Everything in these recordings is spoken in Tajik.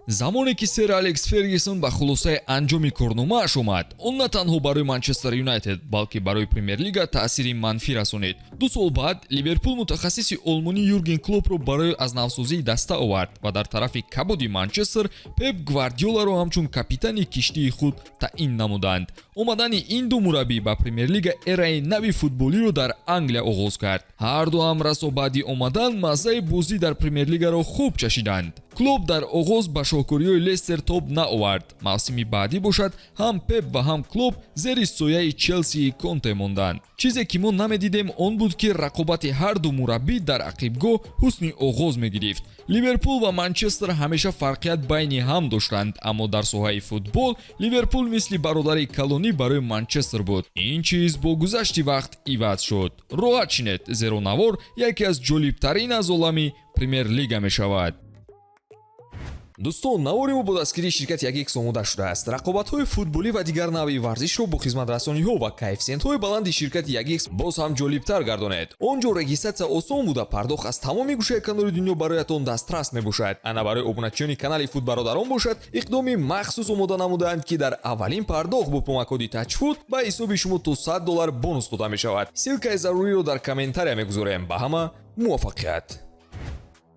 Замоне ки сэр Алекс Фергюсон ба хулосаи анҷоми корномааш омад, он на танҳо барои Манчестер Юнайтед, балки барои Премер-лига таъсири манфӣ расонид. 2 сол баъд Ливерпул мутахассиси олмонӣ Юрген Клопро барои аз навсозии даста овард ва дар тарафи кабуди Манчестер Пеп Гвардиоларо ҳамчун капитани киштии худ таъин намуданд. Омадани ин ду мураббӣ ба Премер-лига эраи нави футболиро дар Англия оғоз кард. Ҳарду ҳам расо баъди омадан маззаи бозӣ дар Премер-лигаро хуб чашиданд. Клоп дар оғоз ба шоҳкориҳои Лестер тоб наовард. Мавсими баъдӣ бошад, ҳам Пеп ва ҳам Клоп зери сояи Челсии Конте монданд. Чизе ки мо намедидем, он буд, ки рақобати ҳарду мураббӣ дар ақибгоҳ ҳусни оғоз мегирифт. Ливерпул ва Манчестер ҳамеша фарқият байни ҳам доштанд, аммо дар соҳаи футбол Ливерпул мисли бародари калонӣ барои Манчестер буд. Ин чиз бо гузашти вақт иваз шуд. Роҳат шинед, зеро навор яке аз ҷолибтарин аз олами Премер-лига мешавад. Дӯстон, навори мо бо дастгирии ширкати Ягикс омода шудааст. Рақобатҳои футболӣ ва дигар навъи варзишро бо хизматрасониҳо ва коэффисиентҳои баланди ширкати Ягикс боз ҳам ҷолибтар гардонед. Он ҷо регистрация осон буда, пардохт аз тамоми гӯшаи канори дунё бароятон дастрас мебошад. Ана барои обуначиёни канали Футбародарон бошад, иқдоми махсус омода намудаанд, ки дар аввалин пардохт бо промокоди Тачфуд ба ҳисоби шумо то 100 доллар бонус дода мешавад. Ссылкаи заруриро дар комментария мегузорем. Ба ҳама муваффақият!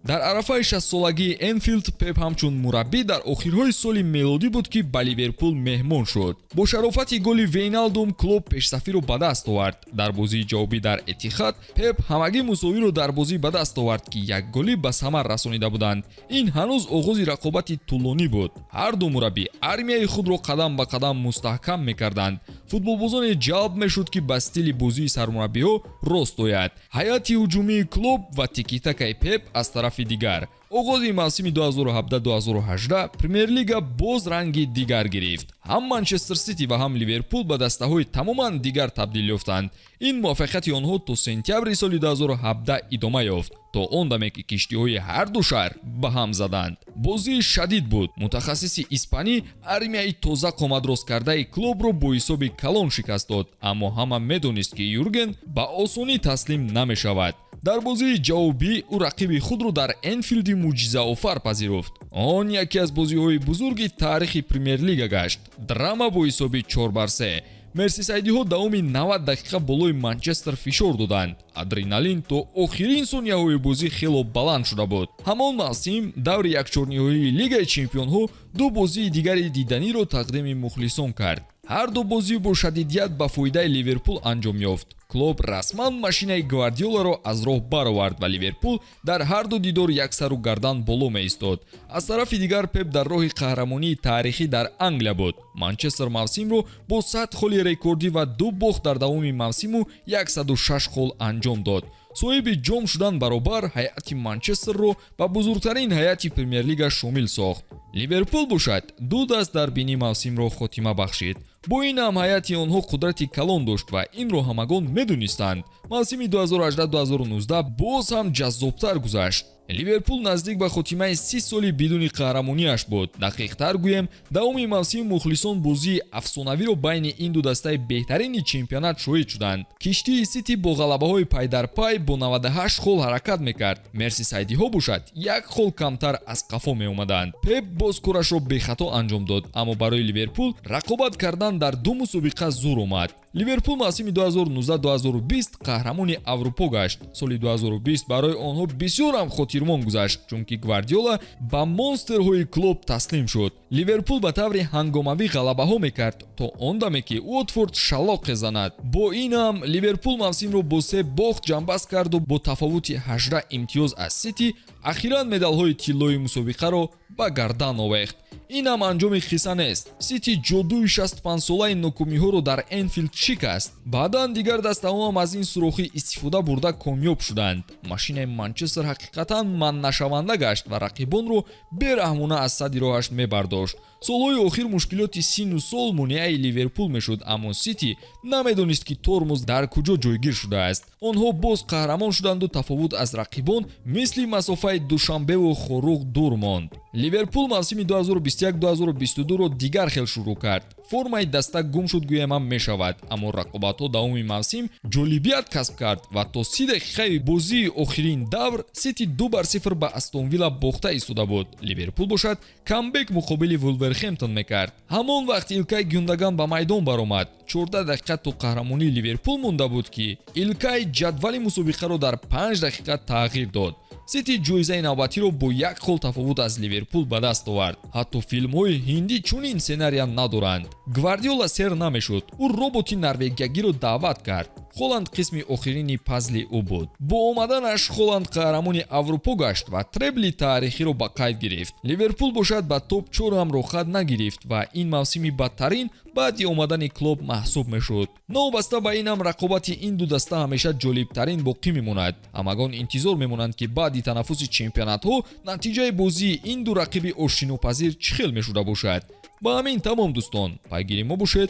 Дар арафаи 60-солагии Энфилд Пеп ҳамчун мураббӣ дар охирҳои соли мелодӣ буд, ки ба Ливерпул меҳмон шуд. Бо шарофати голи Вейналдум Клоп пешсафиро ба даст овард. Дар бозии ҷавобӣ дар Этихад Пеп ҳамагӣ мусовиро дар бозӣ ба даст овард, ки якголӣ ба самар расонида буданд. Ин ҳанӯз оғози рақобати тӯлонӣ буд. Ҳарду мураббӣ армияи худро қадам ба қадам мустаҳкам мекарданд. Футболбозоне ҷалб мешуд, ки ба стили бозии сармураббиҳо рост ояд: ҳайати ҳуҷумии Клоп ва тикитакаи Пеп аз тарафи дигар. Оғози мавсими 2017-2018 Премер-лига боз ранги дигар гирифт. Ҳам Манчестер Сити ва ҳам Ливерпул ба дастаҳои тамоман дигар табдил ёфтанд. Ин муваффақияти онҳо то сентябри соли 2017 идома ёфт, то он даме ки киштиҳои ҳарду шаҳр ба ҳам заданд. Бозии шадид буд. Мутахассиси испанӣ армияи тоза қоматросткардаи Клопро бо ҳисоби калон шикаст дод, аммо ҳама медонист, ки Юрген ба осонӣ таслим намешавад. Дар бозии ҷавобӣ ӯ рақиби худро дар Энфилди мӯъҷизаофар пазируфт. Он яке аз бозиҳои бузурги таърихи Премер-лига гашт. Драма бо ҳисоби 4-3. Мерсисайдиҳо давоми 90 дақиқа болои Манчестер фишор доданд. Адреналин то охирин сонияҳои бозӣ хело баланд шуда буд. Ҳамон мавсим даври якчорниҳоии Лигаи чемпионҳо ду бозии дигари диданиро тақдими мухлисон кард. Ҳар ду бозӣ бо шадидият ба фоидаи Ливерпул анҷом ёфт. Клоп расман машинаи Гвардиоларо аз роҳ баровард ва Ливерпул дар ҳарду дидор як сару гардан боло меистод. Аз тарафи дигар, Пеп дар роҳи қаҳрамонии таърихӣ дар Англия буд. Манчестер мавсимро бо 100 холи рекордӣ ва ду бохт дар давоми мавсиму 106 хол анҷом дод. Соҳиби ҷом шудан баробар ҳайати Манчестерро ба бузургтарин ҳайати Премер-лига шомил сохт. Ливерпул бошад, ду даст дар бинӣ мавсимро хотима бахшид. Бо ин ҳам ҳайати онҳо қудрати калон дошт ва инро ҳамагон медонистанд. Мавсими 2018-2019 боз ҳам ҷаззобтар гузашт. Ливерпул наздик ба хотимаи 30 соли бидуни қаҳрамонияш буд. Дақиқтар гӯем, давоми мавсим мухлисон бозии афсонавиро байни ин ду дастаи беҳтарини чемпионат шоҳид шуданд. Киштии Сити бо ғалабаҳои пайдарпай бо 98 хол ҳаракат мекард. Мерсисайдиҳо бошад, як хол камтар аз қафо меомаданд. Пеп боз корашро бехато анҷом дод, аммо барои Ливерпул рақобат кардан дар ду мусобиқа зур омад. Ливерпул мавсими 2019-2020 қаҳрамони Аврупо гашт. Соли 2020 барои онҳо бисёр ҳам хотирмон гузашт, чунки Гвардиола ба монстерҳои Клоп таслим шуд. Ливерпул ба таври ҳангомавӣ ғалабаҳо мекард, то он даме ки Уотфорд шалоқе занад. Бо ин ҳам Ливерпул мавсимро бо се бохт ҷамъбаст карду бо тафовути 18 имтиёз аз Сити ахиран медалҳои тиллои мусобиқаро ба гардан овехт. Ин ҳам анҷоми қисса нест. Сити ҷодуи 65-солаи нокомиҳоро дар Энфилд шикаст. Баъдан дигар дастаҳо ҳам аз ин сурохӣ истифода бурда, комёб шуданд. Машинаи Манчестер ҳақиқатан манънашаванда гашт ва рақибонро бераҳмона аз садди роҳаш мебардошт. Солҳои охир мушкилоти синну сол монеаи Ливерпул мешуд, аммо Сити намедонист, ки тормоз дар куҷо ҷойгир шудааст. Онҳо боз қаҳрамон шуданду тафовут аз рақибон мисли масофаи Душанбеву Хоруғ дур монд. Ливерпул мавсими 2021. 2021-2022-ро дигар хел шурӯъ кард. Формаи даста гум шуд, гӯям ҳам мешавад, аммо рақобатҳо давоми мавсим ҷолибият касб кард ва то 30 дақиқаи бозии охирин давр Сити 2-0 ба Астон Вилла бохта истода буд. Ливерпул бошад, камбек муқобили Вулверхемптон мекард. Ҳамон вақт Илкай Гюндаган ба майдон баромад. 14 дақиқа то қаҳрамонии Ливерпул монда буд, ки Илкай ҷадвали мусобиқаро дар 5 дақиқа тағйир дод. Сити ҷоизаи навбатиро бо як хол тафовут аз Ливерпул ба даст овард. Ҳатто филмҳои ҳиндӣ чунин сценария надоранд. Гвардиола сер намешуд. Ӯ роботи норвегиягиро даъват кард. Холанд қисми охирини пазли ӯ буд. Бо омаданаш Холанд қаҳрамони Аврупо гашт ва требли таърихиро ба қайд гирифт. Ливерпул бошад, ба топ 4 ҳам роҳхат нагирифт ва ин мавсими бадтарин баъди омадани Клоп маҳсуб мешуд. Новобаста ба ин ҳам, рақобати ин ду даста ҳамеша ҷолибтарин боқӣ мемонад. Ҳамагон интизор мемонанд, ки баъди танаффуси чемпионатҳо натиҷаи бозии ин ду рақиби оштинопазир чӣ хел мешуда бошад. Ба ҳамин тамом, дӯстон. Пайгири мо бошед.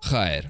Хайр.